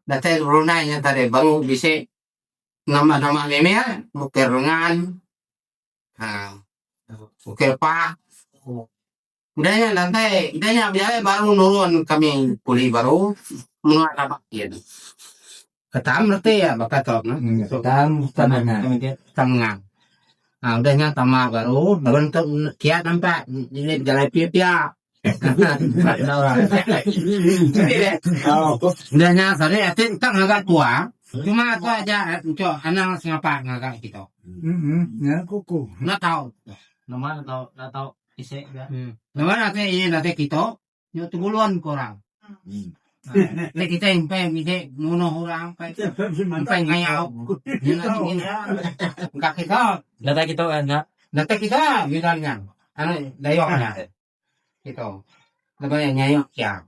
Datai Brunei nya tadi baru bisi nama-nama mimit bukir lengan um bukir pak. Udah nya datai udah nya bejalai baru nurun kami kuli baru menua Sabah gin. Ketam reti iya baka tu nah. Ketam menang. Ketam menang. Um udah nya tama baru laban tu kia nampak diri bejalai pia-pia. Udah nya tadi ati enta ngaga tua cuma aku aja enchok anang sengapa ngaga kitu. Enda tau. Nama enda tau enda tau isi ga. Nama ati iya datai kitu nyu tebulun ke orang. Enti kitai empai bisi munuh orang empai empai ngayau engka kita. Datai kitu kan nya. Datai kita bidan nya anu dayung nya. Kitu. Lebuh iya nyayuk kia.